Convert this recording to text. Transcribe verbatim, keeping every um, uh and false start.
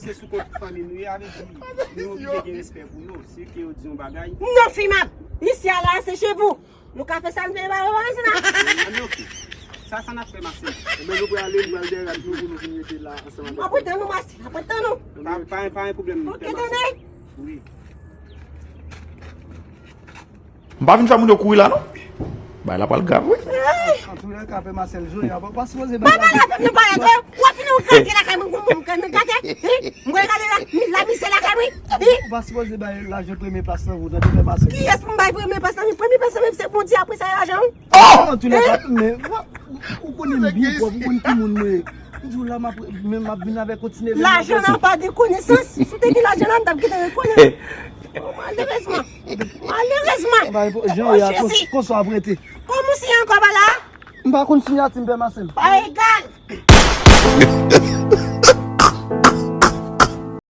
se sou kont fanmi nou ye, avè di nou oblije gen respè pou yo. Si ke yo di yon bagay. Non, Fimab, isi a la, se chez vous. Nou ka fè sa n vle ba yo ansanm. Ebyen, ok. Sa, sa n ap fè, Marcel? Ebyen, nou prale, nou al dèyè rad nou pou nou vin rete la ansanm avèk. Mwen ap tann ou, Marcel, mwen ap tann ou. Pa, pa, pa gen pwoblèm. Ok, tande. Wi. M pa vin fè moun yo kouri la, non. Bagay la pral grav, wi. Antoulèka, pè Marcel, jodi a, pa, pa sipoze bay. Papa la fè m nou pale, w ap fini ou gate lakay mwen, mwen, mwen, mwen gate, hein? Mwen gate la, la misye lakay mwen, hein? Ou pa sipoze bay lajan premye plas lan, ou tande, pè Marcel. Kiyès pou m bay premye plas lan? Premye plas lan, se Bondye, apre sa, lajan, wi. Oh! Antoulèka, men, ou konnen m byen pwòp, ou konn ki moun mwen ye. M di w la, m ap, men m ap vin avèk yon ti neve. Lajan nan pa de konesans. Si w te gen lajan nan, m t ap gentan rekonèt. Malerezman. Malerezman. Jan ya, Jezi. Konsa w ap rete. Kòman w siyen ankò pa la? M pa konn siyati m, pè Marcel. Pa egal.